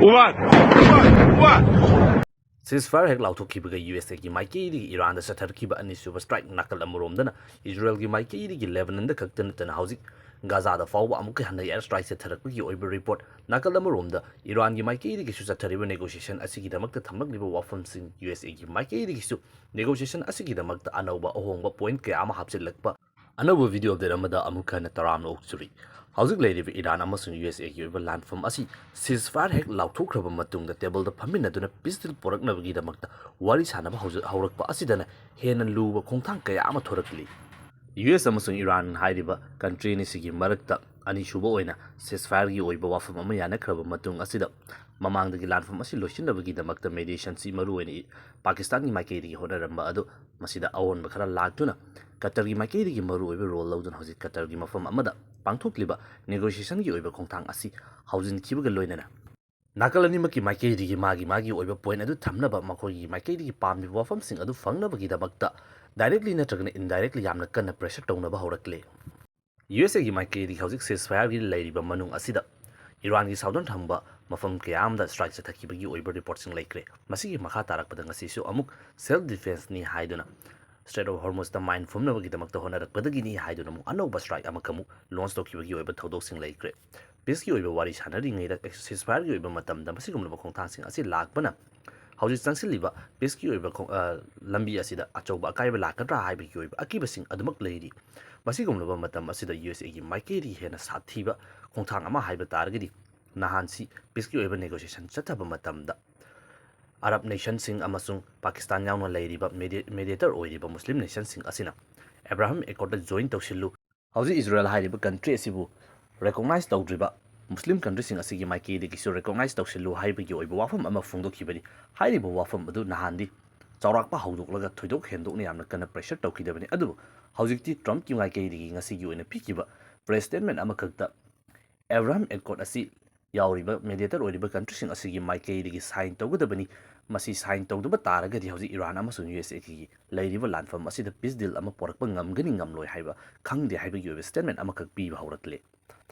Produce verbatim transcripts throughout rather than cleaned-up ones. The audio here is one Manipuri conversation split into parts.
What? What? What? Ceasefire ꯍꯦꯛ ꯂꯥꯎꯊꯣꯛꯈꯤꯕꯒ ꯌꯨ ꯑꯦꯁ ꯑꯦꯒꯤ ꯃꯥꯏꯀꯩꯗꯒꯤ ꯏꯔꯥꯟꯗ ꯆꯠꯊꯔꯛꯈꯤꯕ ꯑꯅꯤꯁꯨꯕ ꯁ꯭ꯇ꯭ꯔꯥꯏꯛ ꯅꯥꯀꯜ ꯑꯃꯔꯣꯝꯗꯅ ꯏꯖꯔꯦꯜꯒꯤ ꯃꯥꯏꯀꯩꯗꯒꯤ ꯂꯦꯕꯅꯟꯗ ꯈꯛꯇ ꯅꯠꯇꯅ ꯍꯧꯖꯤꯛ ꯒꯥꯖꯥꯗ ꯐꯥꯎꯕ ꯑꯃꯨꯛꯀ ꯍꯟꯅ ꯑꯦꯌꯔ ꯁ꯭ꯇ꯭ꯔꯥꯏꯛ ꯆꯠꯊꯔꯛꯄꯒꯤ ꯑꯣꯏꯕ ꯔꯤꯄꯣꯔꯠ꯫ ꯅꯥꯀꯜ ꯑꯃꯔꯣꯝꯗ ꯏꯔꯥꯟꯒꯤ ꯃꯥꯏꯀꯩꯗꯒꯤꯁꯨ ꯆꯠꯊꯔꯤꯕ ꯅꯦꯒꯣꯁꯤꯌꯦꯁꯟ ꯑꯁꯤꯒꯤꯗꯃꯛꯇ ꯊꯝꯂꯛꯂꯤꯕ ꯋꯥꯐꯝꯁꯤꯡ, ꯌꯨ ꯑꯦꯁ ꯑꯦꯒꯤ ꯃꯥꯏꯀꯩꯗꯒꯤꯁꯨ ꯅꯦꯒꯣꯁꯤꯌꯦꯁꯟ ꯑꯁꯤꯒꯤꯗꯃꯛꯇ ꯑꯅꯧꯕ ꯑꯍꯣꯡꯕ ꯄꯣꯏꯟꯠ ꯀꯌꯥ ꯑꯃ ꯍꯥꯞꯆꯤꯜꯂꯛꯄ꯫ ꯑꯅꯧꯕ ꯚꯤꯗꯤꯑꯣ ꯑꯞꯗꯦꯠ ꯑꯃꯗ ꯑꯃꯨꯛ ꯍꯟꯅ ꯇꯔꯥꯝꯅ ꯑꯣꯛꯆꯔꯤ꯫ ꯍꯧꯖꯤꯛ ꯂꯩꯔꯤꯕ ꯏꯔꯥꯟ ꯑꯃꯁꯨꯡ ꯌꯨ ꯑꯦꯁ ꯑꯦꯒꯤ ꯑꯣꯏꯕ ꯂꯥꯟꯐꯝ ꯑꯁꯤ ceasefire ꯍꯦꯛ ꯂꯥꯎꯊꯣꯛꯈ꯭ꯔꯕ ꯃꯇꯨꯡꯗ ꯇꯦꯕꯜꯗ ꯐꯝꯃꯤꯟꯅꯗꯨꯅ ꯄꯤꯁ ꯗꯤꯜ ꯄꯨꯔꯛꯅꯕꯒꯤꯗꯃꯛꯇ ꯋꯥꯔꯤ ꯁꯥꯅꯕ ꯍꯧꯖ-, ꯍꯧꯔꯛꯄ ꯑꯁꯤꯗꯅ ꯍꯦꯟꯅ ꯂꯨꯕ ꯈꯣꯡꯊꯥꯡ ꯀꯌꯥ ꯑꯃ ꯊꯣꯔꯛꯂꯤ꯫ ꯌꯨ ꯑꯦꯁ ꯑꯃꯁꯨꯡ ꯏꯔꯥꯟ ꯍꯥꯏꯔꯤꯕ ꯀꯟꯇ꯭ꯔꯤ ꯑꯅꯤꯁꯤꯒꯤ ꯃꯔꯛꯇ ꯑꯅꯤꯁꯨꯕ ꯑꯣꯏꯅ ceasefireꯒꯤ ꯑꯣꯏꯕ ꯋꯥꯐꯝ ꯑꯃ ꯌꯥꯅꯈ꯭ꯔꯕ ꯃꯇꯨꯡ ꯑꯁꯤꯗ ꯃꯃꯥꯡꯗꯒꯤ ꯂꯥꯟꯐꯝ ꯑꯁꯤ ꯂꯣꯏꯁꯤꯟꯅꯕꯒꯤꯗꯃꯛꯇ mediationꯁꯤ ꯃꯔꯨꯑꯣꯏꯅ ꯏ-, ꯄꯥꯀꯤꯁꯇꯥꯟꯒꯤ ꯃꯥꯏꯀꯩꯗꯒꯤ ꯍꯣꯠꯅꯔꯝꯕ ꯑꯗꯨ ꯃꯁꯤꯗ ꯑꯑꯣꯟꯕ ꯈꯔ ꯂꯥꯛꯇꯨꯅ ꯀꯇꯔꯒꯤ ꯃꯥꯏꯀꯩꯗꯒꯤ ꯃꯔꯨꯑꯣꯏꯕ ꯔꯣꯜ ꯂꯧꯗꯨꯅ ꯍꯧꯖꯤꯛ ꯀꯇꯔꯒꯤ ꯃꯐꯝ ꯑꯃꯗ ꯄꯥꯡꯊꯣꯛꯂꯤꯕ ꯅꯦꯒꯣꯁꯤꯌꯦꯁꯟꯒꯤ ꯑꯣꯏꯕ ꯈꯣꯡꯊꯥꯡ ꯑꯁꯤ ꯍꯧꯖꯤꯟꯈꯤꯕꯒ ꯂꯣꯏꯅꯅ ꯅꯥꯀꯜ ꯑꯅꯤꯃꯛꯀꯤ ꯃꯥꯏꯀꯩꯗꯒꯤ ꯃꯥꯒꯤ ꯃꯥꯒꯤ ꯑꯣꯏꯕ ꯄꯣꯏꯟꯠ ꯑꯗꯨ ꯊꯝꯅꯕ, ꯃꯈꯣꯏꯒꯤ ꯃꯥꯏꯀꯩꯗꯒꯤ ꯄꯥꯝꯂꯤꯕ ꯋꯥꯐꯝꯁꯤꯡ ꯑꯗꯨ ꯐꯪꯅꯕꯒꯤꯗꯃꯛꯇ directly ꯅꯠꯇ꯭ꯔꯒꯅ indirectly ꯌꯥꯝꯅ ꯀꯟꯅ ꯄ꯭ꯔꯦꯁꯔ ꯇꯧꯅꯕ ꯍꯧꯔꯛꯂꯦ꯫ ꯌꯨ ꯑꯦꯁ ꯑꯦꯒꯤ ꯃꯥꯏꯀꯩꯗꯒꯤ ꯍꯧꯖꯤꯛ ceasefireꯒꯤ ꯂꯩꯔꯤꯕ ꯃꯅꯨꯡ ꯑꯁꯤꯗ ꯏꯔꯥꯟꯒꯤ ꯁꯥꯎꯗꯔꯟ ꯊꯪꯕ ꯃꯐꯝ ꯀꯌꯥ ꯑꯃꯗ ꯁ꯭ꯇ꯭ꯔꯥꯏꯛ ꯆꯠꯊꯈꯤꯕꯒꯤ ꯑꯣꯏꯕ ꯔꯤꯄꯣꯔꯠꯁꯤꯡ ꯂꯩꯈ꯭ꯔꯦ꯫ ꯃꯁꯤꯒꯤ ꯃꯈꯥ ꯇꯥꯔꯛꯄꯗ ꯉꯁꯤꯁꯨ ꯑꯃꯨꯛ self defenceꯅꯤ ꯍꯥꯏꯗꯨꯅ Strait of Hormuzꯇ ꯃꯥꯏꯟ ꯐꯨꯝꯅꯕꯒꯤꯗꯃꯛꯇ ꯍꯣꯠꯅꯔꯛꯄꯗꯒꯤꯅꯤ ꯍꯥꯏꯗꯨꯅ ꯑꯃꯨꯛ ꯑꯅꯧꯕ ꯁ꯭ꯇ꯭ꯔꯥꯏꯛ ꯑꯃꯈꯛ ꯑꯃꯨꯛ ꯂꯣꯟꯆ ꯇꯧꯈꯤꯕꯒꯤ ꯑꯣꯏꯕ ꯊꯧꯗꯣꯛꯁꯤꯡ ꯂꯩꯈ꯭ꯔꯦ꯫ ꯄꯤꯁꯀꯤ ꯑꯣꯏꯕ ꯋꯥꯔꯤ ꯁꯥꯟꯅꯔꯤꯉꯩꯗ ceasefireꯒꯤ ꯑꯣꯏꯕ ꯃꯇꯝꯗ ꯃꯁꯤꯒꯨꯝꯂꯕ ꯈꯣꯡꯊꯥꯡꯁꯤꯡ ꯑꯁꯤ ꯂꯥꯛꯄꯅ ꯍꯧꯖꯤꯛ ꯆꯪꯁꯤꯜꯂꯤꯕ ꯄꯤꯁꯀꯤ ꯑꯣꯏꯕ ꯈꯣꯡ-, ꯑ, ꯂꯝꯕꯤ ꯑꯁꯤꯗ ꯑꯆꯧꯕ ꯑꯀꯥꯏꯕ ꯂꯥꯛꯀꯗ꯭ꯔꯥ ꯍꯥꯏꯕꯒꯤ ꯑꯣꯏꯕ ꯑꯀꯤꯕꯁꯤꯡ ꯑꯗꯨꯃꯛ ꯂꯩꯔꯤ꯫ ꯃꯁꯤꯒꯨꯝꯂꯕ ꯃꯇꯝ ꯑꯁꯤꯗ ꯌꯨ ꯑꯦꯁ ꯑꯦꯒꯤ ꯃꯥꯏꯀꯩꯗꯒꯤ ꯍꯦꯟꯅ ꯁꯥꯊꯤꯕ ꯈꯣꯡꯊꯥꯡ ꯑꯃ ꯍꯥꯏꯕ ꯇꯥꯔꯒꯗꯤ ꯅꯍꯥꯟꯁꯤ ꯄꯤꯁꯀꯤ ꯑꯣꯏꯕ ꯅꯦꯒꯣꯁꯤꯌꯦꯁꯟ ꯆꯠꯊꯕ ꯃꯇꯝꯗ ꯑꯔꯕ ꯅꯦꯁꯟꯁꯤꯡ ꯑꯃꯁꯨꯡ ꯄꯥꯀꯤꯁꯇꯥꯟ ꯌꯥꯎꯅ ꯂꯩꯔꯤꯕ ꯃꯦꯗꯤ-, ꯃꯦꯗꯤꯌꯦꯇꯔ ꯑꯣꯏꯔꯤꯕ ꯃꯨꯁꯂꯤꯝ ꯅꯦꯁꯟꯁꯤꯡ ꯑꯁꯤꯅ ꯑꯦꯕ꯭ꯔꯥꯍꯝ ꯑꯦꯀꯣꯔꯗꯇ ꯖꯣꯏꯟ ꯇꯧꯁꯤꯜꯂꯨ, ꯍꯧꯖꯤꯛ ꯏꯖꯔꯦꯜ ꯍꯥꯏꯔꯤꯕ ꯀꯟꯇ꯭ꯔꯤ ꯑꯁꯤꯕꯨ ꯔꯦꯀꯣꯛꯅꯥꯏꯖ ꯇꯧꯗ꯭ꯔꯤꯕ ꯃꯨꯁꯂꯤꯝ ꯀꯟꯇ꯭ꯔꯤꯁꯤꯡ ꯑꯁꯤꯒꯤ ꯃꯥꯏꯀꯩꯗꯒꯤꯁꯨ ꯔꯦꯀꯣꯛꯅꯥꯏꯖ ꯇꯧꯁꯤꯜꯂꯨ ꯍꯥꯏꯕꯒꯤ ꯑꯣꯏꯕ ꯋꯥꯐꯝ ꯑꯃ ꯐꯣꯡꯗꯣꯛꯈꯤꯕꯅꯤ꯫ ꯍꯥꯏꯔꯤꯕ ꯋꯥꯐꯝ ꯑꯗꯨ ꯅꯍꯥꯟꯗꯤ ꯆꯥꯎꯔꯥꯛꯄ ꯍꯧꯗꯣꯛꯂꯒ ꯊꯣꯏꯗꯣꯛ ꯍꯦꯟꯗꯣꯛꯅ ꯌꯥꯝꯅ ꯀꯟꯅ ꯄ꯭ꯔꯦꯁꯔ ꯇꯧꯈꯤꯗꯕꯅꯤ, ꯑꯗꯨꯕꯨ ꯍꯧꯖꯤꯛꯇꯤ ꯇ꯭ꯔꯝꯞꯀꯤ ꯃꯥꯏꯀꯩꯗꯒꯤ ꯉꯁꯤꯒꯤ ꯑꯣꯏꯅ ꯄꯤꯈꯤꯕ ꯄ꯭ꯔꯦꯁ ꯁ꯭ꯇꯦꯠꯃꯦꯟ ꯑꯃꯈꯛꯇ ꯑꯦꯕ꯭ꯔꯥꯍꯝ ꯑꯦꯀꯣꯔꯗ ꯑꯁꯤ ꯌꯥꯎꯔꯤꯕ ꯃꯦꯗꯤꯌꯦꯇꯔ ꯑꯣꯏꯔꯤꯕ ꯀꯟꯇ꯭ꯔꯤꯁꯤꯡ ꯑꯁꯤꯒꯤ ꯃꯥꯏꯀꯩꯗꯒꯤ ꯁꯥꯏꯟ ꯇꯧꯒꯗꯕꯅꯤ꯫ ꯃꯁꯤ ꯁꯥꯏꯟ ꯇꯧꯗꯕ ꯇꯥꯔꯒꯗꯤ ꯍꯧꯖꯤꯛ ꯏꯔꯥꯟ ꯑꯃꯁꯨꯡ ꯌꯨ ꯑꯦꯁ ꯑꯦꯒꯤ ꯂꯩꯔꯤꯕ ꯂꯥꯟꯐꯝ ꯑꯁꯤꯗ ꯄꯤꯁ ꯗꯤꯜ ꯑꯃ ꯄꯨꯔꯛꯄ ꯉꯝꯒꯅꯤ ꯉꯝꯂꯣꯏ ꯍꯥꯏꯕ ꯈꯪꯗꯦ ꯍꯥꯏꯕꯒꯤ ꯑꯣꯏꯕ ꯁ꯭ꯇꯦꯠꯃꯦꯟ ꯑꯃꯈꯛ ꯄꯤꯕ ꯍꯧꯔꯛꯂꯦ꯫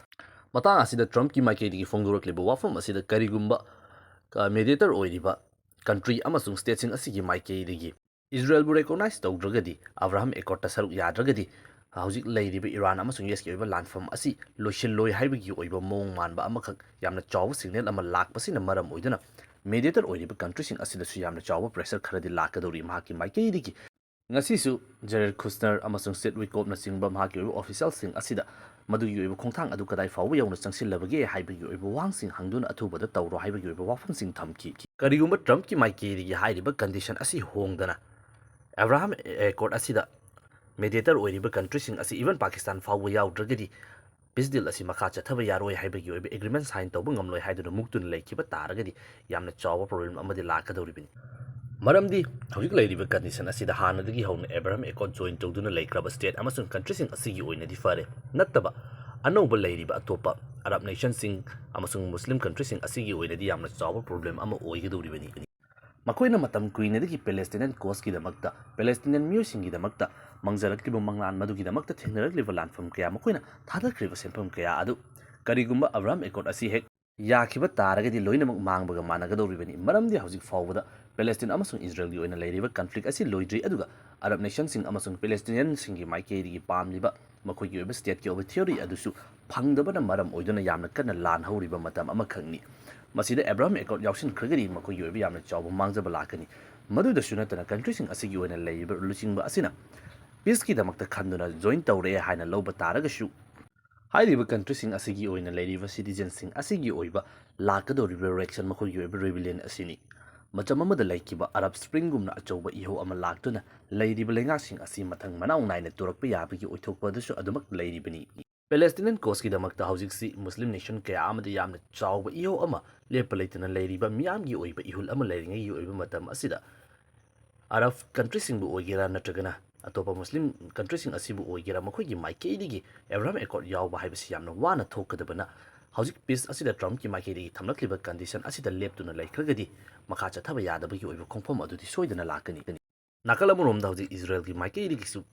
ꯃꯇꯥꯡ ꯑꯁꯤꯗ ꯇ꯭ꯔꯝꯞꯀꯤ ꯃꯥꯏꯀꯩꯗꯒꯤ ꯐꯣꯡꯗꯣꯔꯛꯂꯤꯕ ꯋꯥꯐꯝ ꯑꯁꯤꯗ ꯀꯔꯤꯒꯨꯝꯕ ꯃꯦꯗꯤꯌꯦꯇꯔ ꯑꯣꯏꯔꯤꯕ ꯀꯟꯇ꯭ꯔꯤ ꯑꯃꯁꯨꯡ ꯁ꯭ꯇꯦꯠꯁꯤꯡ ꯑꯁꯤꯒꯤ ꯃꯥꯏꯀꯩꯗꯒꯤ ꯏꯖꯔꯦꯜꯕꯨ ꯔꯦꯀꯣꯛꯅꯥꯏꯖ ꯇꯧꯗ꯭ꯔꯒꯗꯤ, ꯑꯕ꯭ꯔꯥꯍꯝ ꯑꯦꯀꯣꯔꯗꯇ ꯁꯔꯨꯛ ꯌꯥꯗ꯭ꯔꯒꯗꯤ, ꯍꯧꯖꯤꯛ ꯂꯩꯔꯤꯕ ꯏꯔꯥꯟ ꯑꯃꯁꯨꯡ ꯌꯨ ꯑꯦꯁꯀꯤ ꯑꯣꯏꯕ ꯂꯥꯟꯐꯝ ꯑꯁꯤ ꯂꯣꯏꯁꯤꯜꯂꯣꯏ ꯍꯥꯏꯕꯒꯤ ꯑꯣꯏꯕ ꯃꯑꯣꯡ ꯃꯥꯟꯕ ꯑꯃꯈꯛ ꯌꯥꯝꯅ ꯆꯥꯎꯕ ꯁꯤꯒꯅꯦꯜ ꯑꯃ ꯂꯥꯛꯄꯁꯤꯅ ꯃꯔꯝ ꯑꯣꯏꯗꯨꯅ ꯃꯦꯗꯤꯌꯦꯇꯔ ꯑꯣꯏꯔꯤꯕ ꯀꯟꯇ꯭ꯔꯤꯁꯤꯡ ꯑꯁꯤꯗꯁꯨ ꯌꯥꯝꯅ ꯆꯥꯎꯕ ꯄ꯭ꯔꯦꯁꯔ ꯈꯔꯗꯤ ꯂꯥꯛꯀꯗꯧꯔꯤ ꯃꯍꯥꯛꯀꯤ ꯃꯥꯏꯀꯩꯗꯒꯤ꯫ ꯉꯁꯤꯁꯨ ꯖꯦꯔꯦꯗ ꯀꯨꯁꯅꯔ ꯑꯃꯁꯨꯡ ꯁ꯭ꯇꯤꯚ ꯋꯤꯠꯀꯣꯐꯅꯆꯤꯡꯕ ꯃꯍꯥꯛꯀꯤ ꯑꯣꯏꯕ ꯑꯣꯐꯤꯁꯤꯌꯦꯜꯁꯤꯡ ꯑꯁꯤꯗ ꯃꯗꯨꯒꯤ ꯑꯣꯏꯕ ꯈꯣꯡꯊꯥꯡ ꯑꯗꯨ ꯀꯗꯥꯏ ꯐꯥꯎꯕ ꯌꯧꯅ ꯆꯪꯁꯤꯜꯂꯕꯒꯦ ꯍꯥꯏꯕꯒꯤ ꯑꯣꯏꯕ ꯋꯥꯍꯪꯁꯤꯡ ꯍꯪꯗꯨꯅ ꯑꯊꯨꯕꯗ ꯇꯧꯔꯣ ꯍꯥꯏꯕꯒꯤ ꯑꯣꯏꯕ ꯋꯥꯐꯝꯁꯤꯡ ꯊꯝꯈꯤ꯫ ꯀꯔꯤꯒꯨꯝꯕ ꯇ꯭ꯔꯝꯞꯀꯤ ꯃꯥꯏꯀꯩꯗꯒꯤ ꯍꯥꯏꯔꯤꯕ ꯀꯟꯗꯤꯁꯟ ꯑꯁꯤ ꯍꯣꯡꯗꯅ ꯑꯦꯕ꯭ꯔꯥꯍꯥꯝ ꯑꯦꯀꯣꯔꯗ ꯑꯁꯤꯗ ꯃꯦꯗꯤꯌꯦꯇꯔ ꯑꯣꯏꯔꯤꯕ ꯀꯟꯇ꯭ꯔꯤꯁꯤꯡ ꯑꯁꯤ, ꯏꯚꯟ ꯄꯥꯀꯤꯁꯇꯥꯟ ꯐꯥꯎꯕ ꯌꯥꯎꯗ꯭ꯔꯒꯗꯤ, ꯄꯤꯁ ꯗꯤꯜ ꯑꯁꯤ ꯃꯈꯥ ꯆꯠꯊꯕ ꯌꯥꯔꯣꯏ ꯍꯥꯏꯕꯒꯤ ꯑꯣꯏꯕ ꯑꯦꯒ꯭ꯔꯤꯃꯦꯟ ꯁꯥꯏꯟ ꯇꯧꯕ ꯉꯝꯂꯣꯏ ꯍꯥꯏꯗꯨꯅ ꯃꯨꯛꯇꯨꯅ ꯂꯩꯈꯤꯕ ꯇꯥꯔꯒꯗꯤ ꯌꯥꯝꯅ ꯆꯥꯎꯕ ꯄ꯭ꯔꯣꯕ꯭ꯂꯦꯝ ꯑꯃꯗꯤ ꯂꯥꯛꯀꯗꯧꯔꯤꯕꯅꯤ꯫ ꯃꯔꯝꯗꯤ ꯍꯧꯖꯤꯛ ꯂꯩꯔꯤꯕ ꯀꯟꯗꯤꯁꯟ ꯑꯁꯤꯗ ꯍꯥꯟꯅꯗꯒꯤ ꯍꯧꯅ ꯑꯦꯕ꯭ꯔꯥꯍꯥꯝ ꯑꯦꯀꯣꯔꯗ ꯖꯣꯏꯟ ꯇꯧꯗꯨꯅ ꯂꯩꯈ꯭ꯔꯕ ꯁ꯭ꯇꯦꯠ ꯑꯃꯁꯨꯡ ꯀꯟꯇ꯭ꯔꯤꯁꯤꯡ ꯑꯁꯤꯒꯤ ꯑꯣꯏꯅꯗꯤ ꯐꯔꯦ, ꯅꯠꯇꯕ ꯑꯅꯧꯕ ꯂꯩꯔꯤꯕ ꯑꯇꯣꯞꯄ ꯑꯔꯕ ꯅꯦꯁꯟꯁꯤꯡ ꯑꯃꯁꯨꯡ ꯃꯨꯁꯂꯤꯝ ꯀꯟꯇ꯭ꯔꯤꯁꯤꯡ ꯑꯁꯤꯒꯤ ꯑꯣꯏꯅꯗꯤ ꯌꯥꯝꯅ ꯆꯥꯎꯕ ꯄ꯭ꯔꯣꯕ꯭ꯂꯦꯝ ꯑꯃ ꯑꯣꯏꯒꯗꯧꯔꯤꯕꯅꯤ꯫ ꯃꯈꯣꯏꯅ ꯃꯇꯝ ꯀꯨꯏꯅꯗꯒꯤ ꯄꯦꯂꯦꯁꯇꯤꯅꯤꯌꯟ ꯀꯣꯁꯀꯤꯗꯃꯛꯇ, ꯄꯦꯂꯦꯁꯇꯤꯅꯤꯌꯟ ꯃꯤꯑꯣꯏꯁꯤꯡꯒꯤꯗꯃꯛꯇ ꯃꯥꯡꯖꯔꯛꯂꯤꯕ ꯃꯪꯂꯥꯟ, ꯃꯗꯨꯒꯤꯗꯃꯛꯇ ꯊꯦꯡꯅꯔꯛꯂꯤꯕ ꯂꯥꯟꯐꯝ ꯀꯌꯥ, ꯃꯈꯣꯏꯅ ꯊꯥꯗꯈ꯭ꯔꯤꯕ ꯁꯦꯟꯐꯝ ꯀꯌꯥ ꯑꯗꯨ ꯀꯔꯤꯒꯨꯝꯕ ꯑꯕ꯭ꯔꯥꯍꯥꯝ ꯑꯦꯀꯣꯔꯗ ꯑꯁꯤ ꯍꯦꯛ ꯌꯥꯈꯤꯕ ꯇꯥꯔꯒꯗꯤ ꯂꯣꯏꯅꯃꯛ ꯃꯥꯡꯕꯒ ꯃꯥꯟꯅꯒꯗꯧꯔꯤꯕꯅꯤ꯫ ꯃꯔꯝꯗꯤ ꯍꯧꯖꯤꯛ ꯐꯥꯎꯕꯗ ꯄꯦꯂꯦꯁꯇꯤꯟ ꯑꯃꯁꯨꯡ ꯏꯖꯔꯦꯜꯒꯤ ꯑꯣꯏꯅ ꯂꯩꯔꯤꯕ ꯀꯟꯐ꯭ꯂꯤꯛ ꯑꯁꯤ ꯂꯣꯏꯗ꯭ꯔꯤ, ꯑꯗꯨꯒ ꯑꯔꯕ ꯅꯦꯁꯟꯁꯤꯡ ꯑꯃꯁꯨꯡ ꯄꯦꯂꯦꯁꯇꯤꯅꯤꯌꯟꯁꯤꯡꯒꯤ ꯃꯥꯏꯀꯩꯗꯒꯤ ꯄꯥꯝꯂꯤꯕ ꯃꯈꯣꯏꯒꯤ ꯑꯣꯏꯕ ꯁ꯭ꯇꯦꯠꯀꯤ ꯑꯣꯏꯕ ꯊꯤꯑꯣꯔꯤ ꯑꯗꯨꯁꯨ ꯐꯪꯗꯕꯅ ꯃꯔꯝ ꯑꯣꯏꯗꯨꯅ ꯌꯥꯝꯅ ꯀꯟꯅ ꯂꯥꯟꯍꯧꯔꯤꯕ ꯃꯇꯝ ꯑꯃꯈꯛꯅꯤ꯫ ꯃꯁꯤꯗ ꯑꯦꯕ꯭ꯔꯥꯍꯥꯝ ꯑꯦꯀꯣꯔꯗ ꯌꯥꯎꯁꯤꯟꯈ꯭ꯔꯒꯗꯤ ꯃꯈꯣꯏꯒꯤ ꯑꯣꯏꯕ ꯌꯥꯝꯅ ꯆꯥꯎꯕ ꯃꯥꯡꯖꯕ ꯂꯥꯛꯀꯅꯤ꯫ ꯃꯗꯨꯗꯁꯨ ꯅꯠꯇꯅ ꯀꯟꯇ꯭ꯔꯤꯁꯤꯡ ꯑꯁꯤꯒꯤ ꯑꯣꯏꯅ ꯂꯩꯔꯤꯕ ꯂꯨꯆꯤꯡꯕ ꯑꯁꯤꯅ ꯄꯤꯁꯀꯤꯗꯃꯛꯇ ꯈꯟꯗꯨꯅ ꯖꯣꯏꯟ ꯇꯧꯔꯛꯑꯦ ꯍꯥꯏꯅ ꯂꯧꯕ ꯇꯥꯔꯒꯁꯨ, ꯍꯥꯏꯔꯤꯕ ꯀꯟꯇ꯭ꯔꯤꯁꯤꯡ ꯑꯁꯤꯒꯤ ꯑꯣꯏꯅ ꯂꯩꯔꯤꯕ ꯁꯤꯇꯤꯖꯟꯁꯤꯡ ꯑꯁꯤꯒꯤ ꯑꯣꯏꯕ ꯂꯥꯛꯀꯗꯧꯔꯤꯕ ꯔꯤꯑꯦꯛꯁꯟ, ꯃꯈꯣꯏꯒꯤ ꯑꯣꯏꯕ ꯔꯤꯕꯦꯂꯤꯌꯟ ꯑꯁꯤꯅꯤ꯫ ꯃꯇꯝ ꯑꯃꯗ ꯂꯩꯈꯤꯕ ꯑꯔꯕ ꯁ꯭ꯄ꯭ꯔꯤꯡꯒꯨꯝꯅ ꯑꯆꯧꯕ ꯏꯍꯧ ꯑꯃ ꯂꯥꯛꯇꯨꯅ ꯂꯩꯔꯤꯕ ꯂꯩꯉꯥꯛꯁꯤꯡ ꯑꯁꯤ ꯃꯊꯪ ꯃꯅꯥꯎ ꯅꯥꯏꯅ ꯇꯨꯔꯛꯄ ꯌꯥꯕꯒꯤ ꯑꯣꯏꯊꯣꯛꯄ ꯑꯗꯨꯁꯨ ꯑꯗꯨꯃꯛ ꯂꯩꯔꯤꯕꯅꯤ꯫ ꯄꯦꯂꯦꯁꯇꯤꯅꯤꯌꯟ ꯀꯣꯁꯀꯤꯗꯃꯛꯇ ꯍꯧꯖꯤꯛꯁꯤ ꯃꯨꯁꯂꯤꯝ ꯅꯦꯁꯟ ꯀꯌꯥ ꯑꯃꯗ ꯌꯥꯝꯅ ꯆꯥꯎꯕ ꯏꯍꯧ ꯑꯃ ꯂꯦꯞꯄ ꯂꯩꯇꯅ ꯂꯩꯔꯤꯕ ꯃꯤꯌꯥꯝꯒꯤ ꯑꯣꯏꯕ ꯏꯍꯨꯜ ꯑꯃ ꯂꯩꯔꯤꯉꯩꯒꯤ ꯑꯣꯏꯕ ꯃꯇꯝ ꯑꯁꯤꯗ, ꯑꯔꯕ ꯀꯟꯇ꯭ꯔꯤꯁꯤꯡꯕꯨ ꯑꯣꯏꯒꯦꯔꯥ ꯅꯠꯇ꯭ꯔꯒꯅ ꯑꯇꯣꯞꯄ ꯃꯨꯁꯂꯤꯝ ꯀꯟꯇ꯭ꯔꯤꯁꯤꯡ ꯑꯁꯤꯕꯨ ꯑꯣꯏꯒꯦꯔꯥ, ꯃꯈꯣꯏꯒꯤ ꯃꯥꯏꯀꯩꯗꯒꯤ ꯑꯦꯕ꯭ꯔꯥꯍꯥꯝ ꯑꯦꯀꯣꯔꯗ ꯌꯥꯎꯕ ꯍꯥꯏꯕꯁꯤ ꯌꯥꯝꯅ ꯋꯥꯅ ꯊꯣꯛꯀꯗꯕꯅ, ꯍꯧꯖꯤꯛ ꯄꯤꯁ ꯑꯁꯤꯗ ꯇ꯭ꯔꯝꯞꯀꯤ ꯃꯥꯏꯀꯩꯗꯒꯤ ꯊꯝꯂꯛꯂꯤꯕ ꯀꯟꯗꯤꯁꯟ ꯑꯁꯤꯗ ꯂꯦꯞꯇꯨꯅ ꯂꯩꯈ꯭ꯔꯒꯗꯤ ꯃꯈꯥ ꯆꯠꯊꯕ ꯌꯥꯗꯕꯒꯤ ꯑꯣꯏꯕ ꯈꯣꯡꯐꯝ ꯑꯗꯨꯗꯤ ꯁꯣꯏꯗꯅ ꯂꯥꯛꯀꯅꯤ꯫ ꯅꯥꯀꯜ ꯑꯃꯔꯣꯝꯗ ꯍꯧꯖꯤꯛ ꯏꯖꯔꯦꯜꯒꯤ ꯃꯥꯏꯀꯩꯗꯒꯤꯁꯨ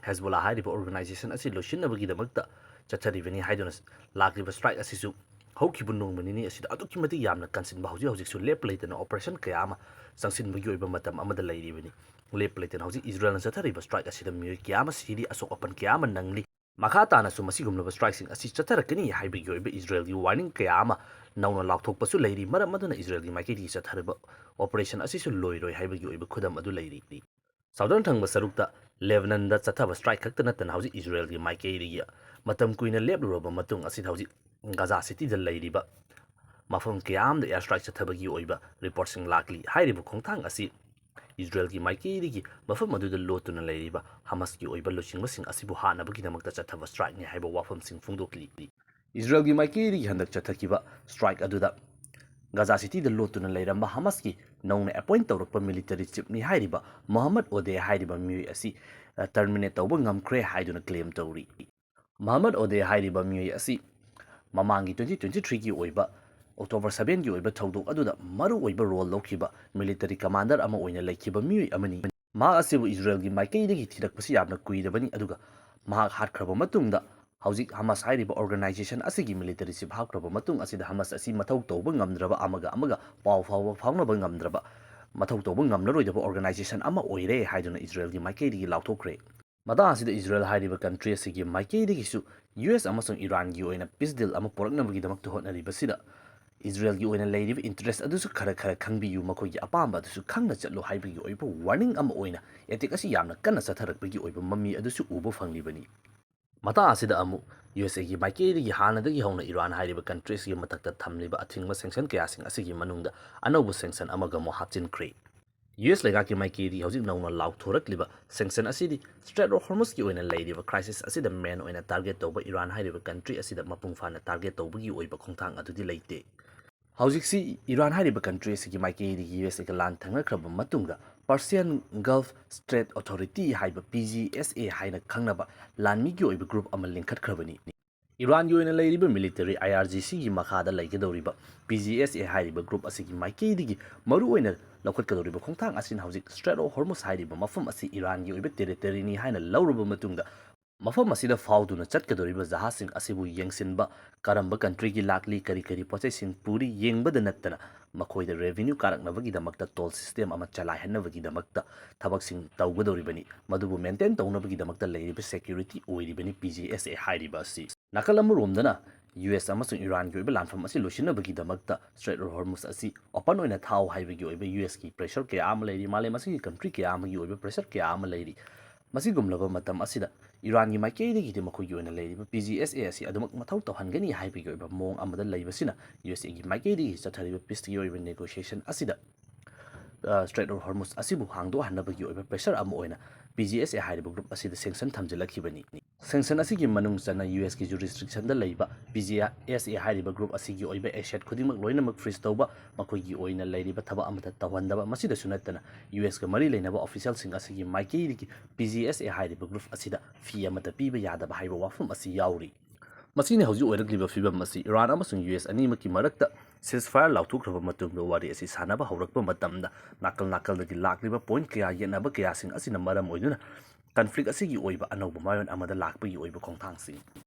ꯍꯦꯖꯕꯣꯂꯥ ꯍꯥꯏꯔꯤꯕ ꯑꯣꯔꯒꯅꯥꯏꯖꯦꯁꯟ ꯑꯁꯤ ꯂꯣꯏꯁꯤꯟꯅꯕꯒꯤꯗꯃꯛꯇ ꯆꯠꯊꯔꯤꯕꯅꯤ ꯍꯥꯏꯗꯨꯅ ꯂꯥꯛꯂꯤꯕ ꯁ꯭ꯇ꯭ꯔꯥꯏꯛ ꯑꯁꯤꯁꯨ ꯍꯧꯈꯤꯕ ꯅꯣꯡꯃ ꯅꯤꯅꯤ ꯑꯁꯤꯗ ꯑꯗꯨꯛꯀꯤ ꯃꯇꯤꯛ ꯌꯥꯝꯅ ꯀꯟꯁꯤꯟꯕ, ꯍꯧꯖꯤꯛ ꯍꯧꯖꯤꯛꯁꯨ ꯂꯦꯞꯄ ꯂꯩꯇꯅ operation ꯀꯌꯥ ꯑꯃ ꯆꯪꯁꯤꯟꯕꯒꯤ ꯑꯣꯏꯕ ꯃꯇꯝ ꯑꯃꯗ ꯂꯩꯔꯤꯕꯅꯤ꯫ ꯂꯦꯞꯄ ꯂꯩꯇꯅ ꯍꯧꯖꯤꯛ ꯏꯖꯔꯦꯜꯅ ꯆꯠꯊꯔꯤꯕ strike ꯑꯁꯤꯗ ꯃꯤꯑꯣꯏ ꯀꯌꯥ ꯑꯃ ꯁꯤꯔꯤ, ꯑꯁꯣꯛ ꯑꯄꯟ ꯀꯌꯥ ꯑꯃ ꯅꯪꯂꯤ꯫ ꯃꯈꯥ ꯇꯥꯅꯁꯨ ꯃꯁꯤꯒꯨꯝꯂꯕ strikeꯁꯤꯡ ꯑꯁꯤ ꯆꯠꯊꯔꯛꯀꯅꯤ ꯍꯥꯏꯕꯒꯤ ꯑꯣꯏꯕ ꯏꯖꯔꯦꯜꯒꯤ warning ꯀꯌꯥ ꯑꯃ ꯅꯧꯅ ꯂꯥꯎꯊꯣꯛꯄꯁꯨ ꯂꯩꯔꯤ꯫ ꯃꯔꯝ ꯑꯗꯨꯅ ꯏꯖꯔꯦꯜꯒꯤ ꯃꯥꯏꯀꯩꯗꯒꯤ ꯆꯠꯊꯔꯤꯕ operation ꯑꯁꯤꯁꯨ ꯂꯣꯏꯔꯣꯏ ꯍꯥꯏꯕꯒꯤ ꯑꯣꯏꯕ ꯈꯨꯗꯝ ꯑꯗꯨ ꯂꯩꯔꯤ꯫ Southern ꯊꯪꯕ ꯁꯔꯨꯛꯇ ꯂꯦꯕꯅꯟꯗ ꯆꯠꯊꯕ strike ꯈꯛꯇ ꯅꯠꯇꯅ ꯍꯧꯖꯤꯛ ꯏꯖꯔꯦꯜꯒꯤ ꯃꯥꯏꯀꯩꯗꯒꯤ ꯃꯇꯝ ꯀꯨꯏꯅ ꯂꯦꯞꯂꯨꯔꯕ ꯃꯇꯨꯡ ꯑꯁꯤꯗ ꯍꯧꯖꯤꯛ ꯒꯖꯥ ꯁꯤꯇꯤꯗ ꯂꯩꯔꯤꯕ ꯃꯐꯝ ꯀꯌꯥ ꯑꯃꯗ air strike ꯆꯠꯊꯕꯒꯤ ꯑꯣꯏꯕ reportꯁꯤꯡ ꯂꯥꯛꯂꯤ꯫ ꯍꯥꯏꯔꯤꯕ ꯈꯣꯡꯊꯥꯡ ꯑꯁꯤ ꯏꯖꯔꯦꯜꯒꯤ ꯃꯥꯏꯀꯩꯗꯒꯤ ꯃꯐꯝ ꯑꯗꯨꯗ ꯂꯣꯠꯇꯨꯅ ꯂꯩꯔꯤꯕ ꯍꯃꯁꯀꯤ ꯑꯣꯏꯕ ꯂꯨꯆꯤꯡꯕꯁꯤꯡ ꯑꯁꯤꯕꯨ ꯍꯥꯠꯅꯕꯒꯤꯗꯃꯛꯇ ꯆꯠꯊꯕ strikeꯅꯤ ꯍꯥꯏꯕ ꯋꯥꯐꯝꯁꯤꯡ ꯐꯣꯡꯗꯣꯛꯂꯤ꯫ ꯏꯖꯔꯦꯜꯒꯤ ꯃꯥꯏꯀꯩꯗꯒꯤ ꯍꯟꯗꯛ ꯆꯠꯊꯈꯤꯕ strike ꯑꯗꯨꯗ ꯒꯖꯥ ꯁꯤꯇꯤꯗ ꯂꯣꯠꯇꯨꯅ ꯂꯩꯔꯝꯕ ꯍꯃꯁꯀꯤ ꯅꯧꯅ appoint ꯇꯧꯔꯛꯄ military chiefꯅꯤ ꯍꯥꯏꯔꯤꯕ ꯃꯣꯍꯝꯃꯗ ꯑꯣꯗꯦ ꯍꯥꯏꯔꯤꯕ ꯃꯤꯑꯣꯏ ꯑꯁꯤ, ꯑ, terminate ꯇꯧꯕ ꯉꯝꯈ꯭ꯔꯦ ꯍꯥꯏꯗꯨꯅ claim ꯇꯧꯔꯤ꯫ ꯃꯣꯍꯝꯃꯗ ꯑꯣꯗꯦ ꯍꯥꯏꯔꯤꯕ ꯃꯤꯑꯣꯏ ꯑꯁꯤ ꯃꯃꯥꯡꯒꯤ twenty twenty-threeꯒꯤ ꯑꯣꯏꯕ October sevenꯒꯤ ꯑꯣꯏꯕ ꯊꯧꯗꯣꯛ ꯑꯗꯨꯗ ꯃꯔꯨ ꯑꯣꯏꯕ role ꯂꯧꯈꯤꯕ military commander ꯑꯃ ꯑꯣꯏꯅ ꯂꯩꯈꯤꯕ ꯃꯤꯑꯣꯏ ꯑꯃꯅꯤ꯫ ꯃꯍꯥꯛ ꯑꯁꯤꯕꯨ ꯏꯖꯔꯦꯜꯒꯤ ꯃꯥꯏꯀꯩꯗꯒꯤ ꯊꯤꯔꯛꯄꯁꯤ ꯌꯥꯝꯅ ꯀꯨꯏꯔꯕꯅꯤ, ꯑꯗꯨꯒ ꯃꯍꯥꯛ ꯍꯥꯠꯈ꯭ꯔꯕ ꯃꯇꯨꯡꯗ ꯍꯧꯖꯤꯛ ꯍꯃꯁ ꯍꯥꯏꯔꯤꯕ organization ꯑꯁꯤꯒꯤ military chief ꯍꯥꯞꯈ꯭ꯔꯕ ꯃꯇꯨꯡ ꯑꯁꯤꯗ ꯍꯃꯁ ꯑꯁꯤ ꯃꯊꯧ ꯇꯧꯕ ꯉꯝꯗ꯭ꯔꯕ, ꯑꯃꯒ ꯑꯃꯒ ꯄꯥꯎ ꯐꯥꯎꯕ ꯐꯥꯎꯅꯕ ꯉꯝꯗ꯭ꯔꯕ, ꯃꯊꯧ ꯇꯧꯕ ꯉꯝꯂꯔꯣꯏꯗꯕ organization ꯑꯃ ꯑꯣꯏꯔꯦ ꯍꯥꯏꯗꯨꯅ ꯏꯖꯔꯦꯜꯒꯤ ꯃꯥꯏꯀꯩꯗꯒꯤ ꯂꯥꯎꯊꯣꯛꯈ꯭ꯔꯦ꯫ ꯃꯇꯥꯡ ꯑꯁꯤꯗ ꯏꯖꯔꯦꯜ ꯍꯥꯏꯔꯤꯕ country ꯑꯁꯤꯒꯤ ꯃꯥꯏꯀꯩꯗꯒꯤꯁꯨ ꯌꯨ ꯑꯦꯁ ꯑꯃꯁꯨꯡ ꯏꯔꯥꯟꯒꯤ ꯑꯣꯏꯅ peace deal ꯑꯃ ꯄꯨꯔꯛꯅꯕꯒꯤꯗꯃꯛꯇ ꯍꯣꯠꯅꯔꯤꯕꯁꯤꯗ ꯏꯖꯔꯦꯜꯒꯤ ꯑꯣꯏꯅ ꯂꯩꯔꯤꯕ interest ꯑꯗꯨꯁꯨ ꯈꯔ ꯈꯔ ꯈꯪꯕꯤꯌꯨ, ꯃꯈꯣꯏꯒꯤ ꯑꯄꯥꯝꯕ ꯑꯗꯨꯁꯨ ꯈꯪꯅ ꯆꯠꯂꯨ ꯍꯥꯏꯕꯒꯤ ꯑꯣꯏꯕ warning ꯑꯃ ꯑꯣꯏꯅ attack ꯑꯁꯤ ꯌꯥꯝꯅ ꯀꯟꯅ ꯆꯠꯊꯔꯛꯄꯒꯤ ꯑꯣꯏꯕ ꯃꯃꯤ ꯑꯗꯨꯁꯨ ꯎꯕ ꯐꯪꯂꯤꯕꯅꯤ꯫ ꯃꯇꯥꯡ ꯑꯁꯤꯗ ꯑꯃꯨꯛ ꯌꯨ ꯑꯦꯁ ꯑꯦꯒꯤ ꯃꯥꯏꯀꯩꯗꯒꯤ ꯍꯥꯟꯅꯗꯒꯤ ꯍꯧꯅ ꯏꯔꯥꯟ ꯍꯥꯏꯔꯤꯕ country ꯑꯁꯤꯒꯤ ꯃꯊꯛꯇ ꯊꯝꯂꯤꯕ ꯑꯊꯤꯡꯕ sanction ꯀꯌꯥꯁꯤꯡ ꯑꯁꯤꯒꯤ ꯃꯅꯨꯡꯗ ꯑꯅꯧꯕ sanction ꯑꯃꯒ ꯑꯃꯨꯛ ꯍꯥꯞꯆꯤꯟꯈ꯭ꯔꯦ꯫ ꯌꯨ ꯑꯦꯁ ꯂꯩꯉꯥꯛꯀꯤ ꯃꯥꯏꯀꯩꯗꯒꯤ ꯍꯧꯖꯤꯛ ꯅꯧꯅ ꯂꯥꯎꯊꯣꯔꯛꯂꯤꯕ sanction ꯑꯁꯤꯗꯤ Strait of Hormuzꯀꯤ ꯑꯣꯏꯅ ꯂꯩꯔꯤꯕ crisis ꯑꯁꯤꯗ main ꯑꯣꯏꯅ target ꯇꯧꯕ ꯏꯔꯥꯟ ꯍꯥꯏꯔꯤꯕ country ꯑꯁꯤꯗ ꯃꯄꯨꯡ ꯐꯥꯅ target ꯇꯧꯕꯒꯤ ꯑꯣꯏꯕ ꯈꯣꯡꯊꯥꯡ ꯑꯗꯨꯗꯤ ꯂꯩꯇꯦ꯫ ꯍꯧꯖꯤꯛꯁꯤ ꯏꯔꯥꯟ ꯍꯥꯏꯔꯤꯕ country ꯑꯁꯤꯒꯤ ꯃꯥꯏꯀꯩꯗꯒꯤ ꯌꯨ ꯑꯦꯁ ꯑꯦꯒ ꯂꯥꯟ ꯊꯦꯡꯅꯈ꯭ꯔꯕ ꯃꯇꯨꯡꯗ Persian Gulf Strait Authority ꯍꯥꯏꯕ P G S A ꯍꯥꯏꯅ ꯈꯪꯅꯕ ꯂꯥꯟꯃꯤꯒꯤ ꯑꯣꯏꯕ group ꯑꯃ ꯂꯤꯡꯈꯠꯈ꯭ꯔꯕꯅꯤ꯫ ꯏꯔꯥꯟꯒꯤ ꯑꯣꯏꯅ ꯂꯩꯔꯤꯕ military I R G Cꯒꯤ ꯃꯈꯥꯗ ꯂꯩꯒꯗꯧꯔꯤꯕ P G S A ꯍꯥꯏꯔꯤꯕ group ꯑꯁꯤꯒꯤ ꯃꯥꯏꯀꯩꯗꯒꯤ ꯃꯔꯨꯑꯣꯏꯅ ꯂꯧꯈꯠꯀꯗꯧꯔꯤꯕ ꯈꯣꯡꯊꯥꯡ ꯑꯁꯤꯅ ꯍꯧꯖꯤꯛ Strait of Hormuz ꯍꯥꯏꯔꯤꯕ ꯃꯐꯝ ꯑꯁꯤ ꯏꯔꯥꯟꯒꯤ ꯑꯣꯏꯕ territoryꯅꯤ ꯍꯥꯏꯅ ꯂꯧꯔꯕ ꯃꯇꯨꯡꯗ ꯃꯐꯝ ꯑꯁꯤꯗ ꯐꯥꯎꯗꯨꯅ ꯆꯠꯀꯗꯧꯔꯤꯕ ꯖꯍꯥꯖꯁꯤꯡ ꯑꯁꯤꯕꯨ ꯌꯦꯡꯁꯤꯟꯕ, ꯀꯔꯝꯕ ꯀꯟꯇ꯭ꯔꯤꯒꯤ ꯂꯥꯛꯂꯤ, ꯀꯔꯤ ꯀꯔꯤ ꯄꯣꯠꯆꯩꯁꯤꯡ ꯄꯨꯔꯤ ꯌꯦꯡꯕꯗ ꯅꯠꯇꯅ ꯃꯈꯣꯏꯗ ꯔꯦꯚꯤꯅ꯭ꯌꯨ ꯀꯥꯔꯛꯅꯕꯒꯤꯗꯃꯛꯇ ꯇꯣꯜ ꯁꯤꯁꯇꯦꯝ ꯑꯃ ꯆꯂꯥꯏꯍꯟꯅꯕꯒꯤꯗꯃꯛꯇ ꯊꯕꯛꯁꯤꯡ ꯇꯧꯒꯗꯧꯔꯤꯕꯅꯤ꯫ ꯃꯗꯨꯕꯨ ꯃꯦꯟꯇꯦꯟ ꯇꯧꯅꯕꯒꯤꯗꯃꯛꯇ ꯂꯩꯔꯤꯕ ꯁꯦꯀ꯭ꯌꯨꯔꯤꯇꯤ ꯑꯣꯏꯔꯤꯕꯅꯤ ꯄꯤ ꯖꯤ ꯑꯦꯁ ꯑꯦ ꯍꯥꯏꯔꯤꯕ ꯑꯁꯤ꯫ ꯅꯥꯀꯜ ꯑꯃꯔꯣꯝꯗꯅ ꯌꯨ ꯑꯦꯁ ꯑꯃꯁꯨꯡ ꯏꯔꯥꯟꯒꯤ ꯑꯣꯏꯕ ꯂꯥꯟꯐꯝ ꯑꯁꯤ ꯂꯣꯏꯁꯤꯟꯅꯕꯒꯤꯗꯃꯛꯇ ꯁ꯭ꯇ꯭ꯔꯦꯠ ꯑꯣꯐ ꯍꯣꯔꯃꯨꯁ ꯑꯁꯤ ꯑꯣꯄꯟ ꯑꯣꯏꯅ ꯊꯥꯎ ꯍꯥꯏꯕꯒꯤ ꯑꯣꯏꯕ ꯌꯨ ꯑꯦꯁꯀꯤ ꯄ꯭ꯔꯦꯁꯔ ꯀꯌꯥ ꯑꯃ ꯂꯩꯔꯤ꯫ ꯃꯥꯂꯦꯝ ꯑꯁꯤꯒꯤ ꯀꯟꯇ꯭ꯔꯤ ꯀꯌꯥ ꯑꯃꯒꯤ ꯑꯣꯏꯕ ꯄ꯭ꯔꯦꯁꯔ ꯀꯌꯥ ꯑꯃ ꯂꯩꯔꯤ꯫ ꯃꯁꯤꯒꯨꯝꯂꯕ ꯃꯇꯝ ꯑꯁꯤꯗ ꯏꯔꯥꯟꯒꯤ ꯃꯥꯏꯀꯩꯗꯒꯤꯗꯤ ꯃꯈꯣꯏꯒꯤ ꯑꯣꯏꯅ ꯂꯩꯔꯤꯕ ꯄꯤ ꯖꯤ ꯑꯦꯁ ꯑꯦ ꯑꯁꯤ ꯑꯗꯨꯃꯛ ꯃꯊꯧ ꯇꯧꯍꯟꯒꯅꯤ ꯍꯥꯏꯕꯒꯤ ꯑꯣꯏꯕ ꯃꯑꯣꯡ ꯑꯃꯗ ꯂꯩꯕꯁꯤꯅ ꯌꯨ ꯑꯦꯁ ꯑꯦꯒꯤ ꯃꯥꯏꯀꯩꯗꯒꯤ ꯆꯠꯊꯔꯤꯕ ꯄꯤꯁꯀꯤ ꯑꯣꯏꯕ ꯅꯦꯒꯣꯁꯤꯌꯦꯁꯟ ꯑꯁꯤꯗ, ꯑ, ꯁ꯭ꯇ꯭ꯔꯦꯠ ꯑꯣꯐ ꯍꯣꯔꯃꯨꯁ ꯑꯁꯤꯕꯨ ꯍꯥꯡꯗꯣꯛꯍꯟꯅꯕꯒꯤ ꯑꯣꯏꯕ ꯄ꯭ꯔꯦꯁꯔ ꯑꯃ ꯑꯣꯏꯅ ꯄꯤ ꯖꯤ ꯑꯦꯁ ꯑꯦ ꯍꯥꯏꯔꯤꯕ ꯒ꯭ꯔꯨꯞ ꯑꯁꯤꯗ ꯁꯦꯡꯁꯟ ꯊꯝꯖꯤꯜꯂꯛꯈꯤꯕꯅꯤ꯫ ꯁꯦꯡꯁꯟ ꯑꯁꯤꯒꯤ ꯃꯅꯨꯡ ꯆꯟꯅ ꯌꯨ ꯑꯦꯁꯀꯤ ꯖꯨꯔꯤꯁꯗꯤꯛꯁꯟꯗ ꯂꯩꯕ ꯄꯤ ꯖꯤ ꯑꯦꯁ ꯑꯦ ꯍꯥꯏꯔꯤꯕ ꯒ꯭ꯔꯨꯞ ꯑꯁꯤꯒꯤ ꯑꯣꯏꯕ ꯑꯦꯁꯦꯠ ꯈꯨꯗꯤꯡꯃꯛ ꯂꯣꯏꯅꯃꯛ ꯐ꯭ꯔꯤꯖ ꯇꯧꯕ, ꯃꯈꯣꯏꯒꯤ ꯑꯣꯏꯅ ꯂꯩꯔꯤꯕ ꯊꯕꯛ ꯑꯃꯠꯇ ꯇꯧꯍꯟꯗꯕ, ꯃꯁꯤꯗꯁꯨ ꯅꯠꯇꯅ ꯌꯨ ꯑꯦꯁꯀ ꯃꯔꯤ ꯂꯩꯅꯕ ꯑꯣꯐꯤꯁꯤꯌꯦꯜꯁꯤꯡ ꯑꯁꯤꯒꯤ ꯃꯥꯏꯀꯩꯗꯒꯤ ꯄꯤ ꯖꯤ ꯑꯦꯁ ꯑꯦ ꯍꯥꯏꯔꯤꯕ ꯒ꯭ꯔꯨꯞ ꯑꯁꯤꯗ ꯐꯤ ꯑꯃꯠꯇ ꯄꯤꯕ ꯌꯥꯗꯕ ꯍꯥꯏꯕ ꯋꯥꯐꯝ ꯑꯁꯤ ꯌꯥꯎꯔꯤ꯫ ꯃꯁꯤꯅ ꯍꯧꯖꯤꯛ ꯑꯣꯏꯔꯛꯂꯤꯕ ꯐꯤꯕꯝ ꯑꯁꯤ ꯏꯔꯥꯟ ꯑꯃꯁꯨꯡ ꯌꯨ ꯑꯦꯁ ꯑꯅꯤꯃꯛꯀꯤ ꯃꯔꯛꯇ ceasefire ꯂꯥꯎꯊꯣꯛꯈ꯭ꯔꯕ ꯃꯇꯨꯡꯗ ꯋꯥꯔꯤ ꯑꯁꯤ ꯁꯥꯟꯅꯕ ꯍꯧꯔꯛꯄ ꯃꯇꯝꯗ ꯅꯥꯀꯜ ꯅꯥꯀꯜꯗꯒꯤ ꯂꯥꯛꯂꯤꯕ ꯄꯣꯏꯟꯠ ꯀꯌꯥ, ꯌꯦꯠꯅꯕ ꯀꯌꯥꯁꯤꯡ ꯑꯁꯤꯅ ꯃꯔꯝ ꯑꯣꯏꯗꯨꯅ ꯀꯟꯐ꯭ꯂꯤꯛ ꯑꯁꯤꯒꯤ ꯑꯣꯏꯕ ꯑꯅꯧꯕ ꯃꯌꯣꯟ ꯑꯃꯗ ꯂꯥꯛꯄꯒꯤ ꯑꯣꯏꯕ ꯈꯣꯡꯊꯥꯡꯁꯤꯡ